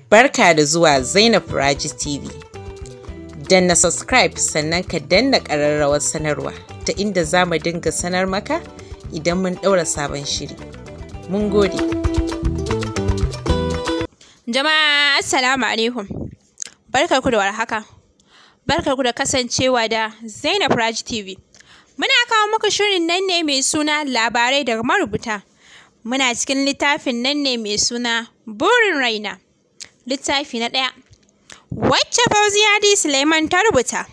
Barka da zuwa Zainab Raji TV. Danna subscribe sannan ka danna ƙararrawar sanarwa ta inda za mu dinga sanar maka idan mun ɗaura sabon shiri. Mun gode. Jama'a assalamu alaikum. Barkarku da warhaka. Barkarku da kasancewa da Zainab Raji TV. Muna kawo muku shirin nan ne mai suna labarai daga marubuta. Muna cikin littafin nan ne mai suna Burin Raina. Littafi na ɗaya. Wacce Fauziya D. Suleiman ta rubuta.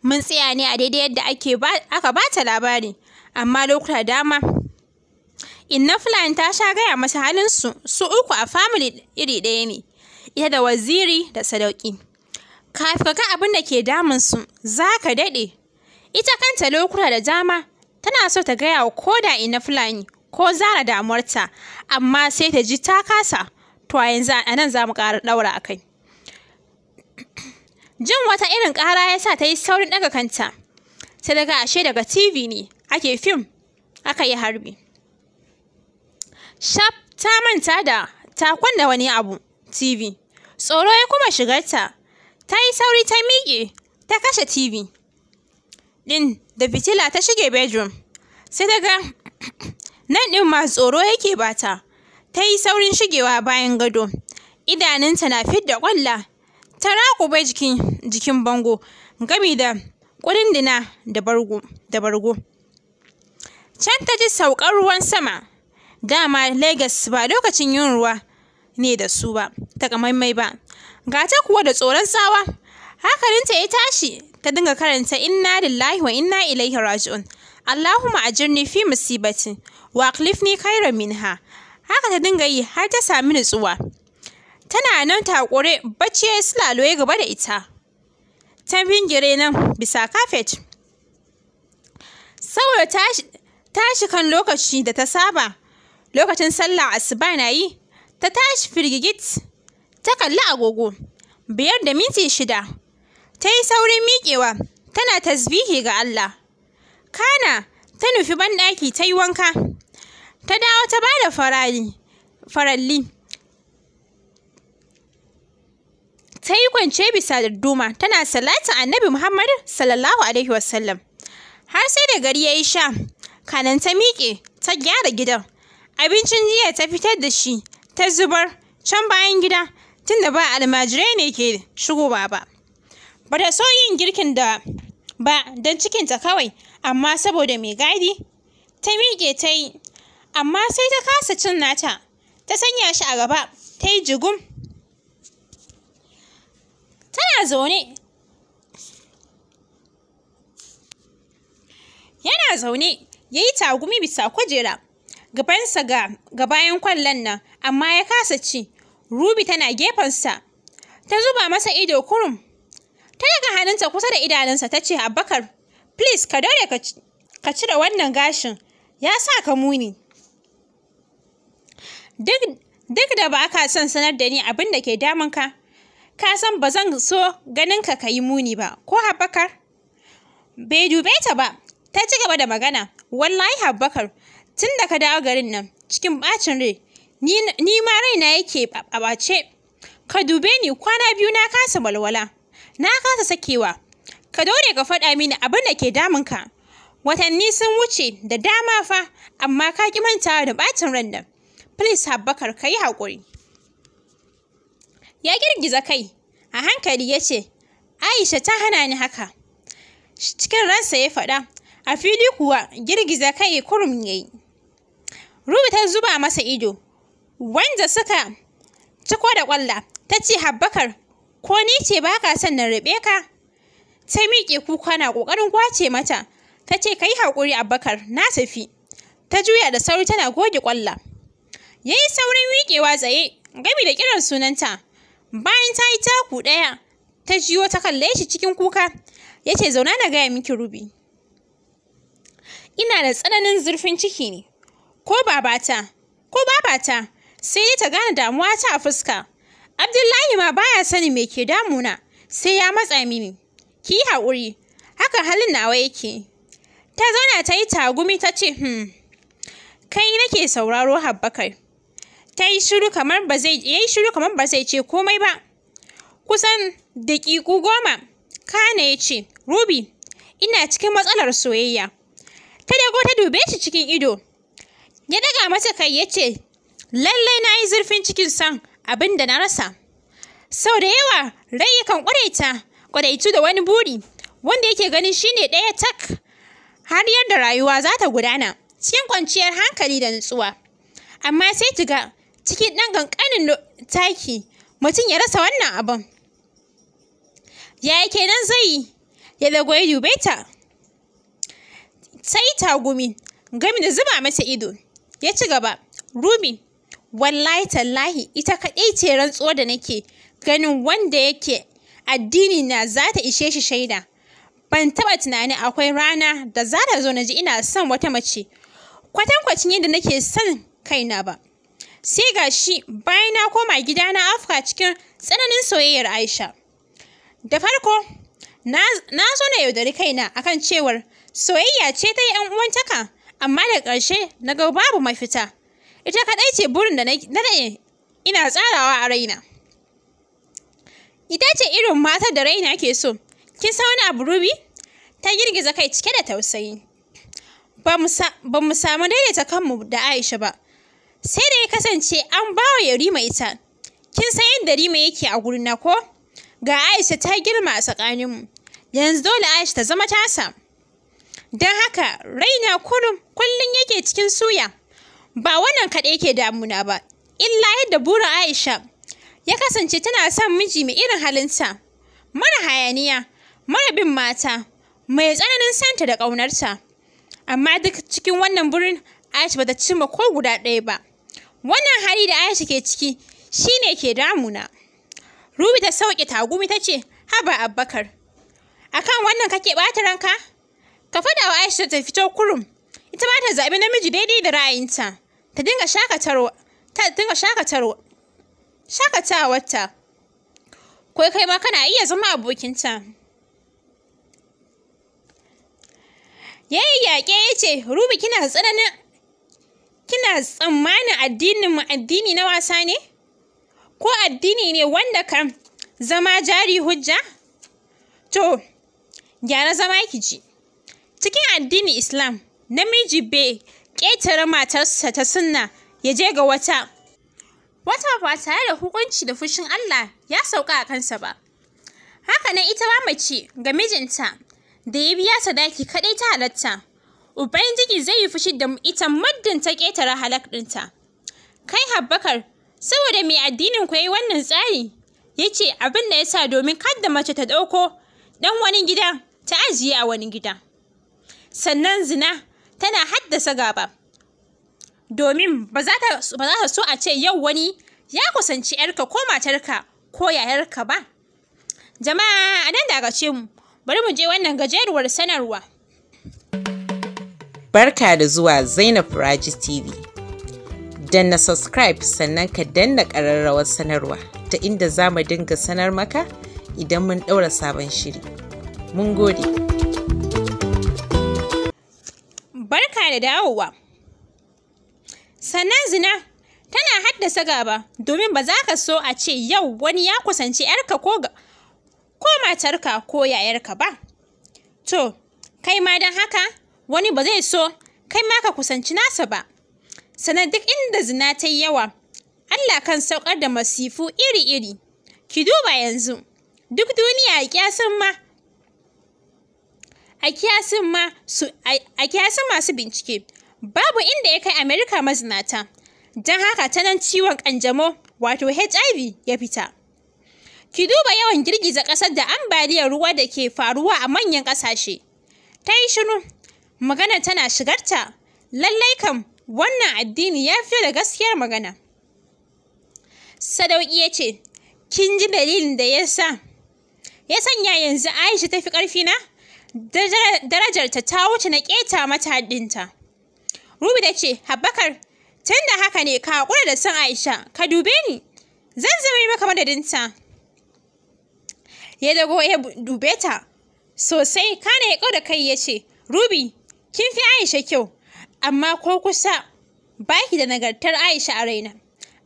Mun tsaya ne a daidai yadda aka bata labari, amma lokuta dama Inna Fulani ta sha gaya mata halinsu su uku a family iri ɗaya ne, ita da Waziri da Sadauki. Kafin ka ga abin da ke damunsu, za ka daɗe. Ita kanta lokuta da dama tana so ta gaya wa ko da Inna Fulani ko Zara damuwarta, amma sai ta ji ta kasa. To a yanzu a nan za mu ƙara ɗaura a kai. Jin wata irin ƙara ya sa ta yi saurin ɗaga kanta. Sai daga ashe daga TV ne ake fim aka yi harbi. Shaf ta manta da ta kunna wani abu TV. Tsoro ya kuma shigarta. Ta yi sauri ta miƙe ta kashe TV ɗin da fitila ta shige bedroom. Sai ta ga nan ɗin ma tsoro yake bata. Ta yi saurin shigewa bayan gado. Idanunta na fidda ƙwalla. Ta raƙube jikin bango gami da ƙudunduna da bargo. Can ta ji saukar ruwan sama. Dama Lagos ba lokacin yin ruwa ne da su ba, takamaimai ba. Ga ta kuwa da tsoron tsawa. Hankalinta ya tashi, ta dinga karanta inna lillahi wa inna ilaihi raji'un. Allahumma ajirni fi musibati wa akhlifni khairan minha. Haka ta dinga yi har ta sami nutsuwa. Tana nan takure bacci ya sulalo ya gaba da ita. Ta bingire nan bisa kafet. Saboda tashi kan lokaci da ta saba, lokacin sallah asuba na yi, ta tashi firgigit, ta kalli agogo, 5:56. Ta yi saurin miƙewa, tana tasbihi ga Allah. Kana ta nufi banɗaki ta yi wanka. Ta dawo ta ba da faralli. Ta yi kwance bisa darduma, tana salatin Annabi Muhammad sallallahu alaihi wasallam. Har sai da gari ya yi sha, kanan ta miƙe, ta gyara gidan. Abincin jiya ta fitar da shi, ta zubar can bayan gida, tunda ba almajirai ne ke shigowa ba. Ba ta so yin girkin da ba don cikinta kawai, amma saboda mai gadi, ta miƙe ta yi, amma sai ta kasa cin nata, ta sanya shi a gaba, ta yi jigum. Tana zaune. Yana zaune, ya yi tagumi bisa kujera. Gabansa ga bayan kwallon nan, amma ya kasa ci. Ruby tana gefensa. Ta zuba masa ido kurum. Ta daga hannunta kusa da idanunsa ta ce, Abubakar, please ka daure ka cire wannan gashin. Ya sa ka muni. Duk da ba ka son sanar da ni abin da ke damunka, ka san ba zan so ganin ka yi muni ba, ko Abubakar? Bai dube ta ba, ta ci gaba da magana. Wallahi Abubakar, tun da ka dawo garin nan cikin ɓacin rai, ni ma raina yake a ɓace. Ka dube ni kwana biyu na kasa walwala, na kasa sakewa. Ka daure ka faɗa mini abin da ke damunka. Watanni sun wuce da dama fa, amma ka ƙi mantawa da ɓacin ran nan. Please Abubakar, ka yi haƙuri. Ya girgiza kai, a hankali ya ce, Aisha ta hana ni haka. Cikin ransa ya faɗa, a fili kuwa girgiza kai kurum ya yi. Ruby ta zuba masa ido, wanda suka ciko da ƙwalla, ta ce Abubakar, ko ni ce ba ka son na raɓe ka? Ta miƙe kuka na ƙoƙarin ƙwace mata, ta ce ka yi haƙuri Abubakar, na tafi. Ta juya da sauri tana goge ƙwalla. Ya yi saurin miƙewa tsaye, gami da kiran sunanta. Bayan ta yi taku ɗaya, ta jiyo ta kalle shi cikin kuka, ya ce zauna na gaya miki Ruby. Ina da tsananin zurfin ciki ne, ko babata, sai dai ta gane damuwa ta a fuska. Abdullahi ma baya sanin me ke damuna, sai ya matsa mini. Ki yi haƙuri, haka halin nawa yake. Ta zauna ta yi tagumi ta ce, kai nake sauraro Abubakar. Ta yi shiru kamar ba zai yayi shiru kamar ba zai ce komai ba. Kusan daƙiƙu 10, kana ya ce, Ruby, ina cikin matsalar soyayya. Ta dago ta dube shi cikin ido. Ya daga mata kai ya ce, lallai na yi zurfin cikin son abin da na rasa. Sau da yawa rai yakan ƙwadaitu da wani buri wanda yake ganin shine ɗaya tak har yadda rayuwa za ta gudana cikin kwanciyar hankali da nutsuwa. Amma sai ki ga cikin ɗan ƙanƙanin taki mutum ya rasa wannan abin. Yaya kenan zai yi? Ya dago ya dube ta. Ta yi tagumi gami da zuba mata ido. Ya ci gaba, Ruby, wallahi tallahi ita kaɗai ce rantsuwar da nake ganin wanda yake addini na za ta ishe shi shaida. Ban taɓa tunanin akwai rana da za ta zo na ji ina son wata mace kwatankwacin yadda nake son kaina ba. Sai ga shi bayan na koma gida na afka cikin tsananin soyayyar Aisha. Da farko, na zo na yaudari kaina akan cewar soyayya ce ta ‘yan uwantaka, amma da ƙarshe na ga babu mafita. Ita kaɗai ce burin da na daɗe ina tsarawa a raina. Ita ce irin matar da raina ke so. Kin san wani abu, Ruby? Ta girgiza kai cike da tausayi. Ba mu samu daidaita kanmu da Aisha ba. Sai da ya kasance an ba wa Yarima ita. Kin san yadda Rima yake a gurina ko? Ga Aisha ta girma a tsakaninmu. Yanzu dole Aisha ta zama tasa. Don haka raina kurum kullum yake cikin suya. Ba wannan kaɗai yake damuna ba, illa yadda burin Aisha ya kasance tana son miji mai irin halinta, mara hayaniya, mara bin mata, mai tsananin santa da ƙaunarta. Amma duk cikin wannan burin Aisha bata cimma ko guda ɗaya ba. Wannan hali da Aisha ke ciki shine ke damuna. Ruby ta sauke tagumi ta ce, haba Abubakar, akan wannan kake ɓata ranka? Ka faɗa wa Aisha ta fito kurum, ita ma ta zaɓi namiji daidai da ra'ayinta, ta dinga shakatawarta. Ko kai ma kana iya zama abokinta. Yayi yaƙe ya ce, Ruby, kina tsammanin addinin mu addini na wasa ne? Ko addini ne wanda kan zama jari hujja? To, gyara zama ki ji. Cikin addinin Islam, namiji bai ƙetare matarsa ta sunna ya je ga wata ba tare da hukunci da fushin Allah ya sauka a kansa ba. Haka nan ita ma mace ga mijinta da ya biya sadaki kaɗai ta halatta. Ubangiji zai yi fushi da ita muddin ta ƙetare halak ɗinta. Kai Abubakar, saboda mai addinin ku yayi wannan tsari? Ya ce abin da ya sa domin kada mace ta ɗauko ɗan wani gida ta ajiye a wani gida. Sannan zina tana haddasa gaba. Domin ba za ta so a ce yau wani ya kusanci ‘yarka ko matarka ko yayarka ba. Jama'a, a nan dakace mu, bari mu je wannan gajeruwar sanarwa. Barka da zuwa Zainab Raji TV. Danna subscribe sannan ka danna ƙararrawar sanarwa ta inda za mu dinga sanar maka idan mun ɗaura sabon shiri. Mun gode. Barka da dawowa. Sannan zina tana haddasa gaba domin ba za ka so a ce yau wani ya kusanci ‘yarka ko matarka ko yayarka ba. To, kai ma don haka wani ba zai so kai ma ka kusanci nasa ba. Sannan duk inda zina ta yi yawa, Allah kan saukar da masifu iri-iri. Ki duba yanzu, duk duniya a kiyasin masu bincike, babu inda ya kai Amerika mazinata. Don haka ta nan ciwon ƙanjamau wato HIV ya fita. Ki duba yawan girgiza ƙasar da ambaliyar ruwa da ke faruwa a manyan ƙasashe. Ta yi shiru, magana tana shigarta. Lallai kam wannan addini ya fito da gaskiyar magana. Sadauki ya ce, kin ji dalilin da ya sanya yanzu Aisha ta fi ƙarfina? Darajarta ta wuce na ƙeta mata haddinta. Ruby ta ce, Abubakar, tun da haka ne ka haƙura da son Aisha, ka dube ni, zan zama maka madadinta. Ya dago ya dube ta sosai, kana ya ƙau da kai ya ce, Ruby, kin fi Aisha kyau, amma ko kusa baki da nagartar Aisha a raina.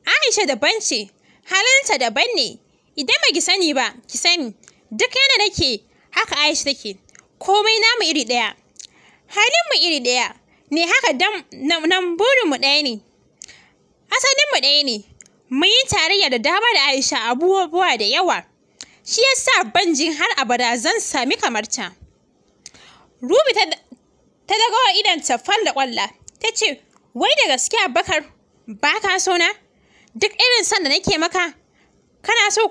Aisha daban ce, halinta daban ne. Idan ba ki sani ba, ki sani. Duk yadda nake, haka Aisha take. Komai namu iri ɗaya. Halinmu iri ɗaya. Ne haka dan nan burinmu ɗaya ne. Asalinmu ɗaya ne. Mun yi tarayya da dama da Aisha abubuwa da yawa. Shi ya sa ban jin har abada zan sami kamar ta. Ruby ta daga wa idonta fal da ƙwalla. Ta ce, wai da gaske Abubakar, ba ka so na? Duk irin son da nake maka, kana so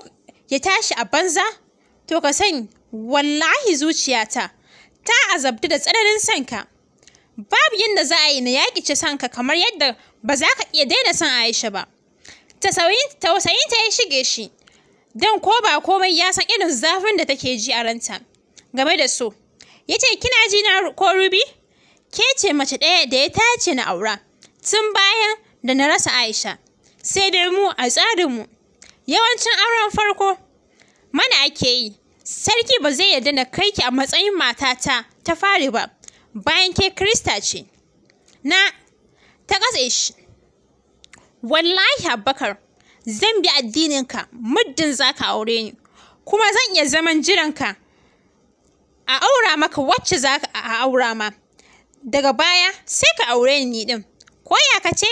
ya tashi a banza? To ka sani, wallahi zuciyata ta azabtu da tsananin son ka. Babu yadda za a yi na yaƙice son ka kamar yadda ba za ka iya daina son Aisha ba. Tausayinta ya shige shi, don ko ba komai ya san irin zafin da take ji a ranta game da so. Ya ce, kina ji na ko Ruby? Ke ce mace ɗaya da ya tace na aura tun bayan da na rasa Aisha. Sai dai mu a tsarinmu, yawancin auren farko mana ake yi. Sarki ba zai yarda na kai ki a matsayin matata ta fari ba, bayan ke Kirista ce. Na ta katse shi. Wallahi Abubakar, zan bi addininka muddin za ka aure ni, kuma zan iya zaman jiranka a aura maka wacce za ka aura ma. Daga baya sai ka aure ni ɗin. Ko ya ka ce?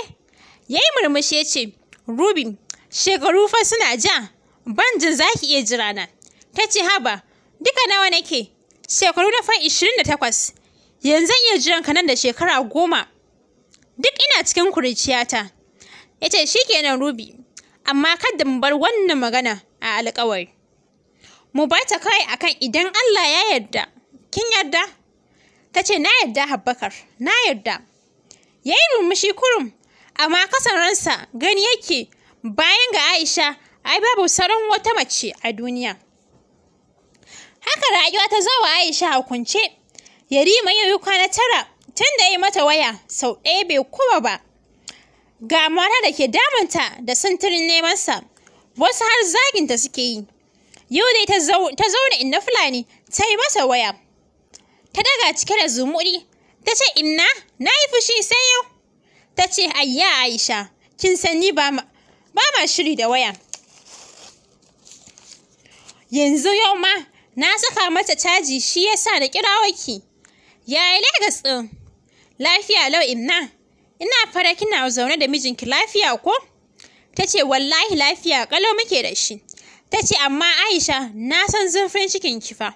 Ya yi murmushi ya ce, Ruby, shekaru fa suna ja, ban jin za ki iya jira na. Ta ce, haba, duka nawa nake? Shekaru na fa 28, yanzu zan iya jiran ka nan da shekara 10. Duk ina cikin kuriciyata. Ya ce, shi kenan Ruby, amma kada mu bar wannan magana a alƙawari. Mu bar ta kawai akan idan Allah ya yarda. Kin yarda? Ta ce, na yarda Abubakar, na yarda. Ya yi murmushi kurum, amma kasan ransa gani yake bayan ga Aisha, ai babu sauran wata mace a duniya. Haka rayuwa ta zo wa Aisha a kunce. Yarima yau yi kwana 9 tun da ya yi mata waya sau ɗaya bai kuma ba. Ga mata da ke damunta da sintirin nemansa, wasu har zaginta suke yi. Yau dai ta zauna Inna Fulani ta yi masa waya. Ta daga cike da zumuɗi, ta ce, Inna, na yi fushi sai yau. Ta ce, ayya Aisha, kin san ni ba ma shiri da waya. Yanzu yau ma na saka mata caji shi ya sa na kirawo ki. Yaya Legas ɗin? Lafiya lau Inna. Ina fara kina zaune da mijinki lafiya ko? Ta ce, wallahi lafiya ƙalau muke da shi. Ta ce, amma Aisha, na san zurfin cikin ki fa.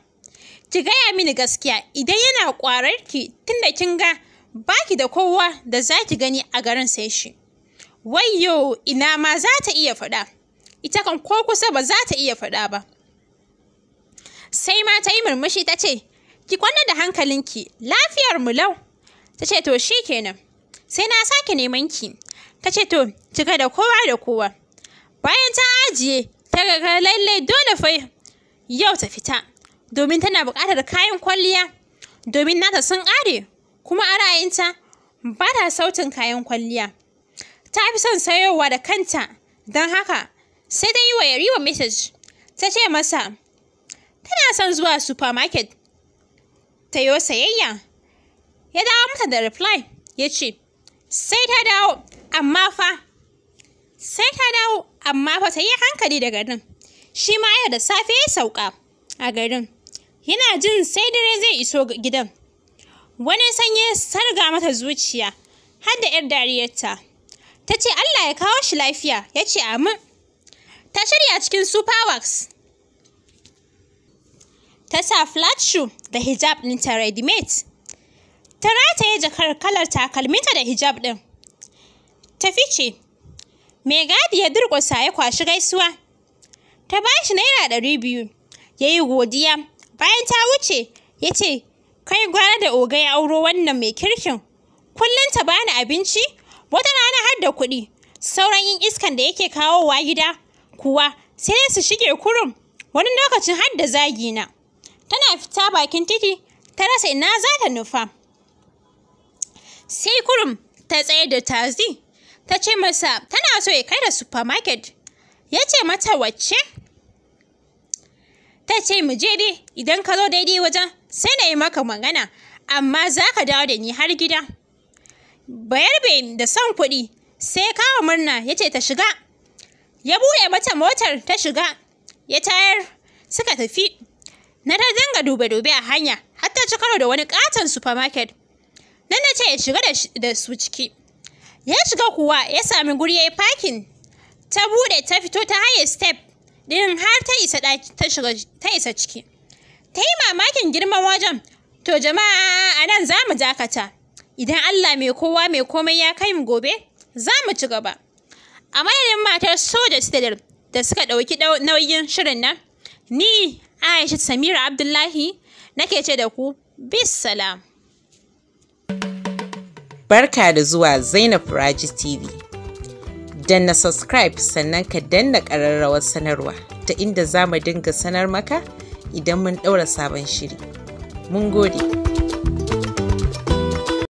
Ki gaya mini gaskiya, idan yana ƙwarar ki tunda kin ga baki da kowa da za ki gani a garin sai shi. Wayyo, ina ma za ta iya faɗa. Ita kan ko kusa ba za ta iya faɗa ba. Sai ma ta yi murmushi ta ce, ki kwantar da hankalinki, lafiyar mu lau. Ta ce, to shi kenan. Sai na sake neman ki. Ta ce, to, cika da kowa da kowa. Bayan ta ajiye, ta ga lallai dole fa yau ta fita, domin tana buƙatar kayan kwalliya, domin nata sun ƙare, kuma a ra'ayinta ba ta sautin kayan kwalliya. Ta fi son sayowa da kanta, don haka sai ta yi wa Yarima message. Ta ce masa, tana son zuwa supermarket ta yo sayayya. Ya dawo mata da reply, ya ce, sai ta dawo, amma fa ta yi hankali da garin. Shi ma yau da safe ya sauka a garin. Yana jin sai dare zai iso gidan. Wani sanyi ya sarga mata zuciya, har da 'yar dariyarta. Ta ce Allah ya kawo shi lafiya, ya ce amin. Ta shirya cikin super wax. Ta sa flat shoe da hijab ɗinta ready made. Ta rataye jakar kalar takalminta da hijab ɗin. Ta fice. Mai gadi ya durƙusa ya kwashi gaisuwa. Ta ba shi naira 200. Ya yi godiya. Bayan ta wuce, ya ce, kai gwara da oga ya auro wannan mai kirkin. Kullum ta bani abinci, wata rana har da kuɗi. Sauran yin iskan da yake kawowa gida kuwa sai dai su shige kurum, wani lokacin har da zagina. Tana fita bakin titi, ta rasa ina za ta nufa. Sai kurum ta tsayar da taxi, ta ce masa tana so ya kai da supermarket. Ya ce mata wacce? Ta ce mu je dai, idan ka zo daidai wajen sai na yi maka magana, amma za ka dawo da ni har gida. Bayarbe da son kuɗi sai kama murna ya ce ta shiga. Ya buɗe mata motar ta shiga, ya tayar suka tafi. Na ta dinga dube-dube a hanya har ta ci karo da wani ƙaton supermarket. Nan na ce ya shiga da su ciki. Ya shiga kuwa ya sami guri ya yi parking. Ta buɗe ta fito ta haye step ɗin har ta isa ta shiga ta isa ciki. Ta yi mamakin girman wajen. To jama'a, a nan za mu dakata. Idan Allah mai kowa mai komai ya kai mu gobe, za mu ci gaba. A madadin matar Soja Citadel da suka ɗauki nauyin shirin nan, ni Aisha Samira Abdullahi nake ce da ku bisalam. Barka da zuwa Zainab Raji TV. Danna subscribe sannan ka danna ƙararrawar sanarwa ta inda za mu dinga sanar maka idan mun ɗaura sabon shiri. Mun gode.